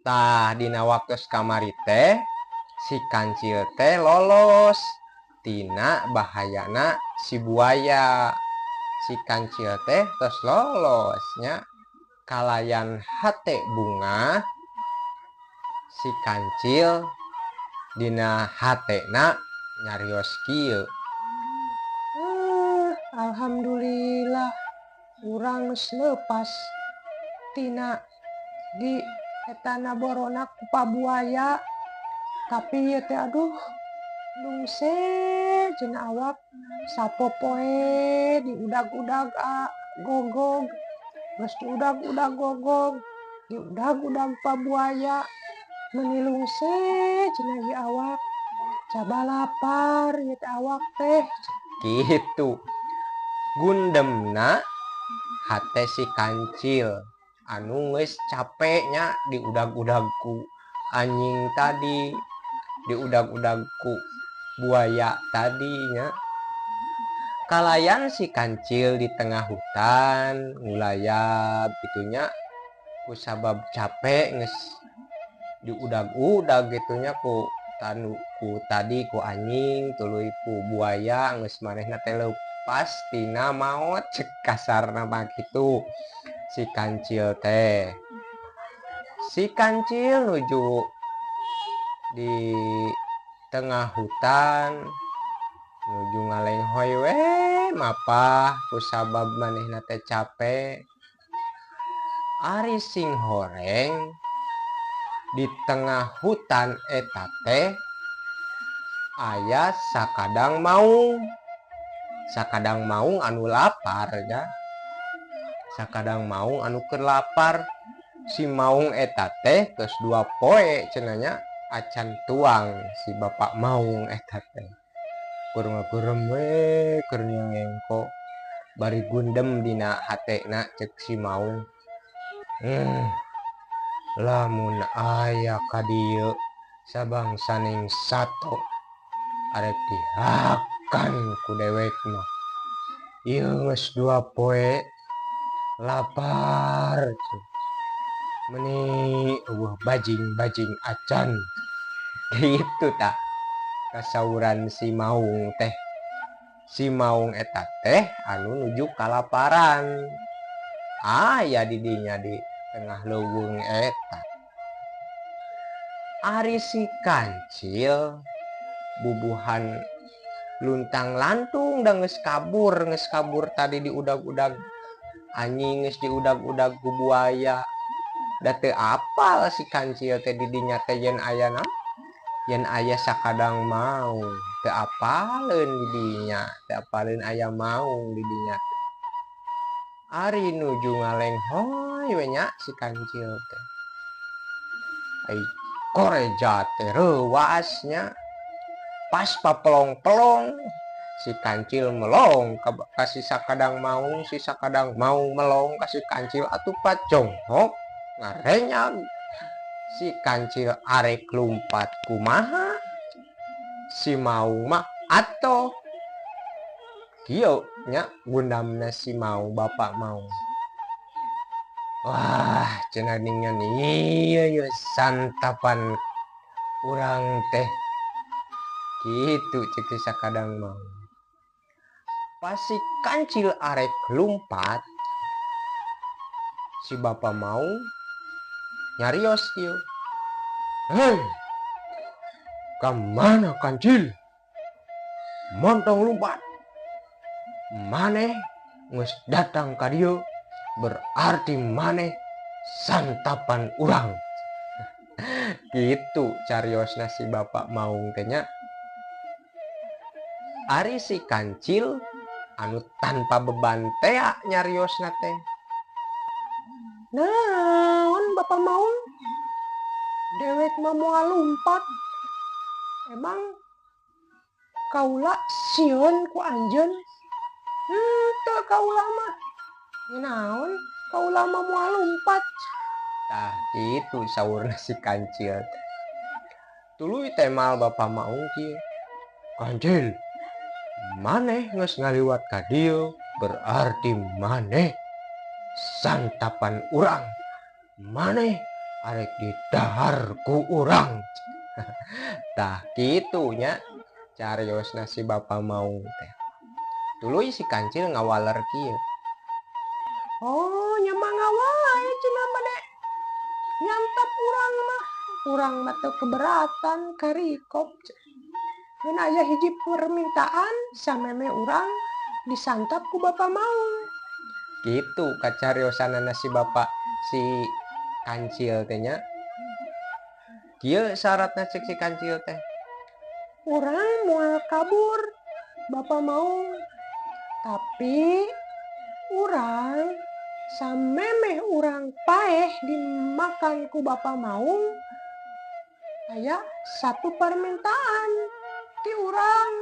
Tah, dina waktos kamari teh si kancil teh lolos tina bahayana si buaya. Si kancil teh tos lolos nya, kalayan hate bungah si kancil dina hatena nyarios kieu. Alhamdulillah urang geus leupas tina di etana borona ku pabuaya, tapi ieu teh aduh, lungse cenah awak sapopoe diudag-udag gogog, geus diudag-udag gogog, diudag-udag pabuaya, meuni lungse cenah ieu awak, coba lapar ieu teh awak teh. Kitu gundemna hate si kancil anu geus capek nya, diudag-udag ku anjing tadi, diudag-udag ku buaya tadi nya. Kalayan si kancil di tengah hutan ngulayap kitu nya, kusabab capek geus diudag-udag kitu nya ku tanu ku tadi, ku anjing tuluy ku buaya, geus manehna teh leupas tina maot, cek kasarna mah kitu si kancil teh. Si kancil nuju di tengah hutan nuju ngalenghoy we mapah kusabab manehna teh capek. Ari sing horeng di tengah hutan eta teh aya sakadang maung, sakadang maung anu lapar nya, sakadang maung anu keur lapar. Si maung eta teh geus 2 poe cenah nya acan tuang. Si bapak maung eta teh keur ngagurem we, keur nyengengko bari gundem dina hatena. Cek si maung, "Lamun aya ka dieu sabangsaning sato, arek dihakan ku dewek mah. Ieu geus 2 poe lapar, meni euweuh bajing-bajing acan." Kitu tah kasauran si maung teh. Si maung eta teh anu nuju kalaparan aya di dinya di tengah leuweung eta. Ari si kancil bubuhan luntang lantung da geus kabur, geus kabur tadi diudag-udag anjing, geus diudag-udag ku buaya, da teu apal si kancil teh di dinya teh yen aya naon, yen aya sakadang maung. Teu apaleun di dinya, teu apaleun aya maung di dinya. Ari nuju ngalenghoy we nya si kancil teh, ai koreja teh reuwas nya. Pas papelong-pelong si kancil melong ka si sakadang maung, si sakadang maung melong ka si kancil, atuh pajonghok ngarenyag. Si kancil arek lumpat kumaha, si maung mah atoh. Kieu nya gundamna si maung, bapak maung. "Wah," cenah, "ningan ieu ye santapan urang teh," kitu cek si sakadang maung. Pas si kancil arek lumpat, si bapak maung nyarios kieu, "Hei, ka mana, kancil? Montong lumpat. Maneh geus datang ka dieu berarti maneh santapan urang." Kitu cariosna si bapak maung teh nya. Ari si kancil anu tanpa beban tea nyariosna teh, "Naon, bapak maung? Dewek mah moal lumpat. Emang kaula sieun ku anjeun? Henteu kaula mah. Naon, kaula mah moal lumpat." Tah, kitu saurna si kancil teh. Tuluy temal bapak maung kieu, "Kancil, maneh geus ngaliwat ka dieu berarti maneh santapan urang. Maneh Arek didahar ku urang. Tah kitu nya cariosna si Bapa Maung teh. Tuluy si Kancil ngawaler kieu. Oh, nya mangga wae cenah bade nyantap urang mah. Urang mah teu keberatan karikop. Ngan aya hiji permintaan samemeh urang disantap ku Bapa Maung. Kitu kacariosanana si Bapak si Kancil teh nya. Kieu syaratna cek si Kancil teh. Urang moal kabur Bapa Maung. Tapi urang samemeh urang paeh dimakan ku Bapa Maung aya satu permintaan ti urang.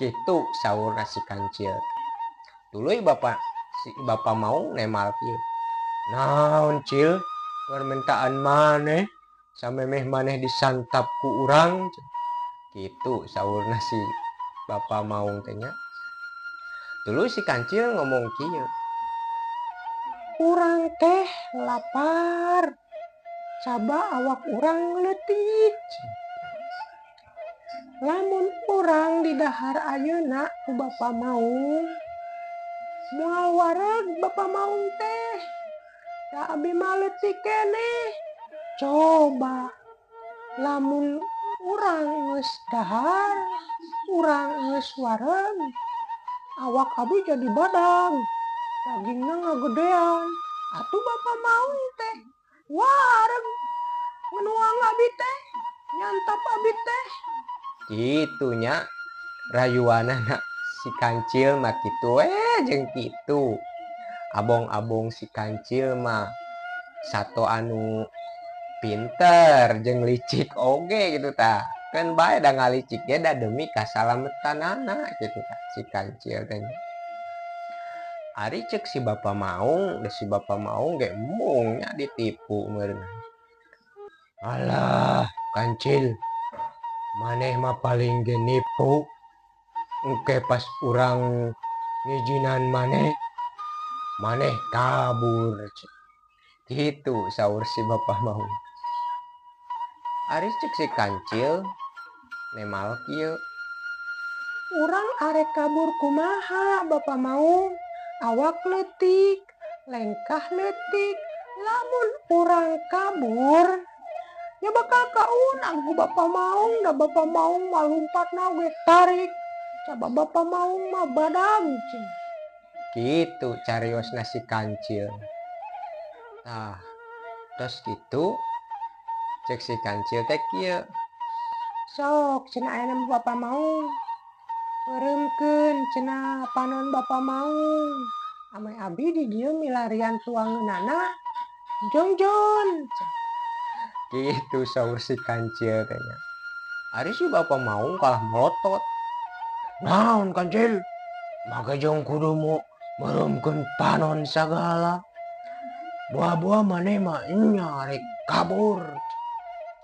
Kitu saurna si Kancil. Tuluy Bapak si Bapa Maung nemal kieu. Naon Cil permintaan maneh samemeh maneh disantap ku urang? Kitu saurna si Bapa Maung teh nya. Tuluy si Kancil ngomong kieu. Urang teh lapar. Caba awak urang leutik. Lamun urang didahar ayeuna ku Bapa Maung, moal wareg Bapa Maung teh. Da abi mah leutik keneh. Coba lamun urang geus dahar, urang geus wareg, awak abi jadi badag, dagingna ngagedean. Atuh Bapa Maung teh wareg menuang abi teh, nyantap abi teh. Kitu nya rayuanana si Kancil mah kitu jeung kitu. Abong-abong si Kancil mah sato anu pinter jeung licik oge gitu tah. Kan bae da ngalicik ge da demi kasalametanana gitu tah si Kancil teh. Ari cek si Bapa Maung, da si Bapa Maung ge embung nya ditipu meureun. Alah, Kancil, maneh mah paling ge nipu. Engke pas urang ngijinan maneh, maneh kabur. Kitu saur si Bapa Maung. Ari cek si Kancil nemal kieu. Urang arek kabur kumaha Bapa Maung? Awak leutik, lengkah leutik. Lamun urang kabur, ya bakal kaunang ku Bapa Maung. Da Bapa Maung mah lumpatna ge tarik. Coba Bapa Maung mah badag. Kitu cariosna si Kancil. Tah, tos kitu cek si Kancil teh kieu. Sok cenah aya mah Bapa Maung. Peureumkeun cenah panon Bapa Maung. Ameh abi di dieu milarian tuangeunana jongjon. Kitu saur si Kancil teh nya. Ari si Bapa Maung kalah melotot. Naon Kancil? Make jeung kudu meureumkeun panon sagala. Buah-buah maneh mah nya arek kabur.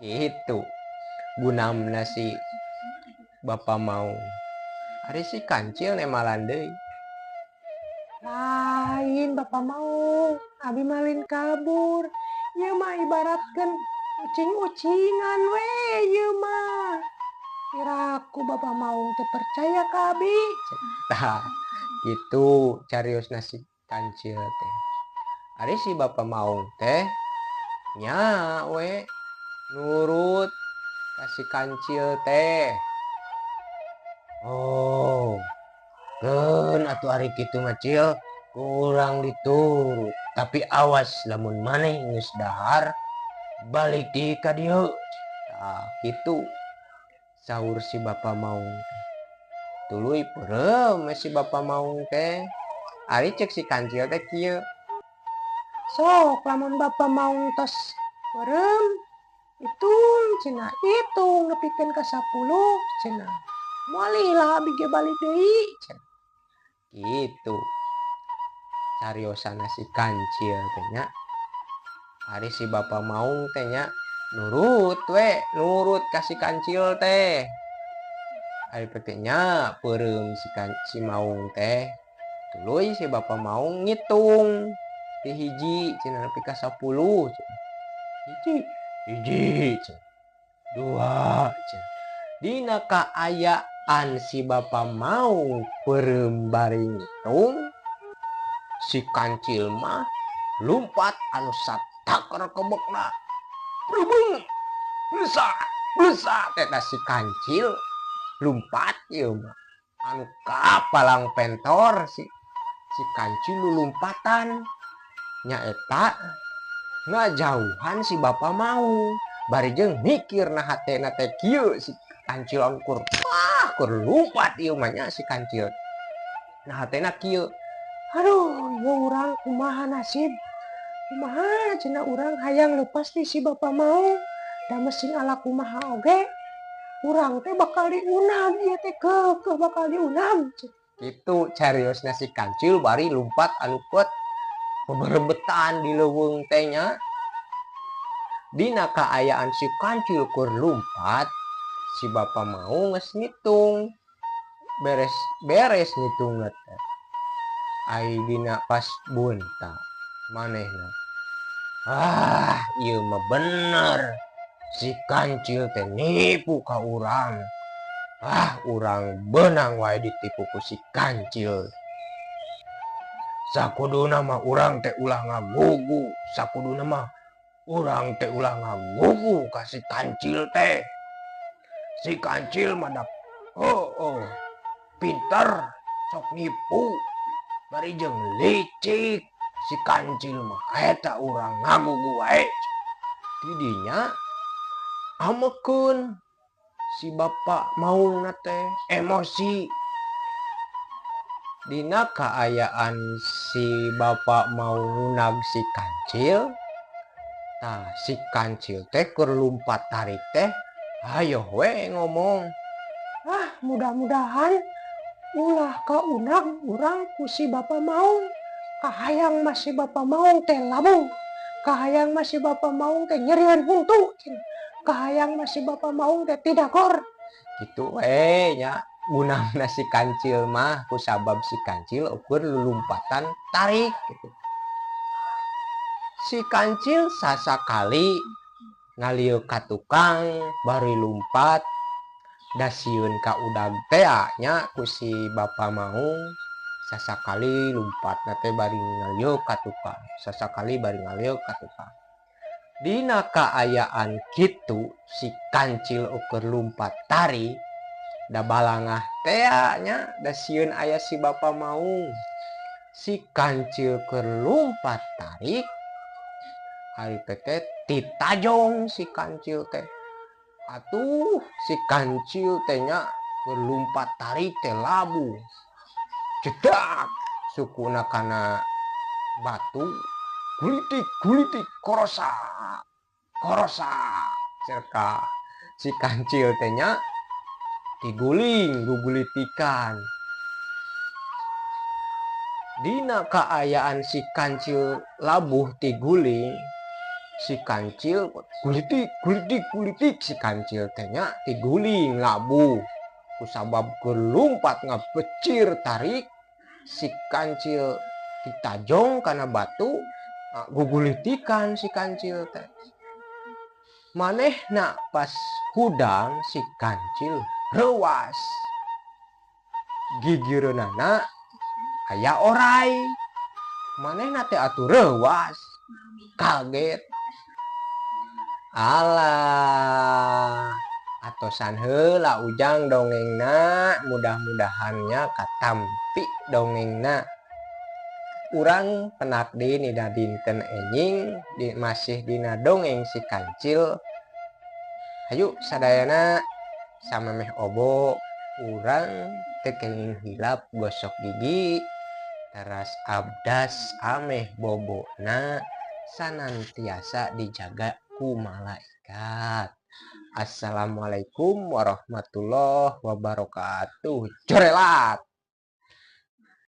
Kitu gunamna si Bapa Maung. Ari si Kancil nemalan deui. Lain Bapa Maung, abi mah lain kabur. Ieu mah ibaratkeun ucing-ucingan we ieu mah. Piraku Bapa Maung teu percaya ka abi. Tah, kitu cariosna si Kancil teh. Ari si Bapa Maung teh nya we nurut ka si Kancil teh. Oh, keun atuh ari kitu mah Cil, kurang diturut. Tapi awas lamun maneh geus dahar balik deui ka dieu. Tah, kitu saur si Bapa Maung teh. Tuluy peureum si Bapa Maung teh. Ari cek si Kancil teh kieu. Sok lamun Bapa Maung tos peureum, hitung cenah, hitung nepikeun ka 10 cenah. Moal lila abi ge balik deui cenah. Kitu cariosana si Kancil teh nya. Ari si Bapa Maung teh nya nurut we, nurut ka si Kancil teh. Ari teh nya peureum si Maung teh. Tuluy si Bapa Maung ngitung ti hiji cenah nepi ka 10 cenah. Hiji hiji cenah, dua cenah. Dina kaayaan si Bapa Maung peureum bari ngitung, si kancil mah lumpat anu sataker kebekna. Brubung, blesak blesak eta si kancil lumpat ieu mah anu kapalang pentor si kancil lulumpatan nyaeta ngajauhan si Bapa Maung bari jeung mikir na hatena teh kieu, si kancil anu keur ah keur lumpat ieu mah nya, si kancil nah hatena kieu. Aduh, ieu urang kumaha nasib, kumaha cenah, urang hayang leupas ti si Bapa Maung da mesing ala kumaha oge urang teh bakal diunag ieu teh, keukeuh bakal diunag. Kitu cariosna si kancil bari lumpat anu kuat beberebetan di leuweung teh nya. Dina kaayaan si kancil keur lumpat, si Bapa Maung geus ngitung beres beres ngitungna teh, ai dina pas bunta manehna, "Ah, ieu mah bener si kancil teh nipu ka urang. Ah, urang beunang wae ditipu ku si kancil. Sakuduna mah urang teh ulah ngagugu, sakuduna mah urang teh ulah ngagugu ka si kancil teh. Si kancil mah da oh, oh pinter sok nipu bari jeung licik si kancil mah. Eta urang ngagugu wae." Tidinya amekeun si Bapak Maungna teh emosi. Dina kaayaan si Bapak Maung ngunag si kancil, tah si kancil teh keur lumpat tarik teh hayoh we ngomong. Ah, mudah-mudahan ulah kaunag urang ku si Bapa Maung. Kahayang mah si Bapa Maung teh labuh, kahayang mah si Bapa Maung teh nyerieun huntu cenah, kahayang mah si Bapa Maung teh tidagor. Kitu we nya gunana si kancil mah, kusabab si kancil ukur lulumpatan tarik gitu. Si kancil sasakali ngalieu ka tukang bari lumpat da sieun ka udag tea nya ku si Bapa Maung. Sasakali lumpatna teh bari ngalieu ka tukang, sasakali bari ngalieu ka tukang. Dina kaayaan kitu si kancil ukur lumpat tarik da balangah tea nya, da sieun aya si Bapa Maung. Si kancil keur lumpat tarik, ari teh titajong si kancil teh. Atuh si kancil teh nya keur lumpat tarik teh labuh jedak sukuna kana batu, gulitik gulitik, korosak korosak cerka. Si kancil teh nya tiguling gugulitikan. Dina kaayaan si kancil labuh tiguling, si kancil gulitik gulitik gulitik, si kancil teh nya tiguling labuh kusabab keur lumpat ngabecir tarik, si kancil ditajong kana batu, gugulitikan si kancil teh. Manehna pas hudang si kancil reuwas, gigireunana aya oray. Manehna teh atuh reuwas kaget. Alah, atosan heula ujang dongengna, mudah-mudahannya katampi dongengna. Urang penak deui dina dinten enjing di, masih dina dongeng si kancil. Hayu sadayana, samemeh obo urang teu kenging hilap gosok gigi teras abdas ameh bobona sanantiasa dijaga ku malaikat. Assalamualaikum warahmatullahi wabarakatuh. Corelat.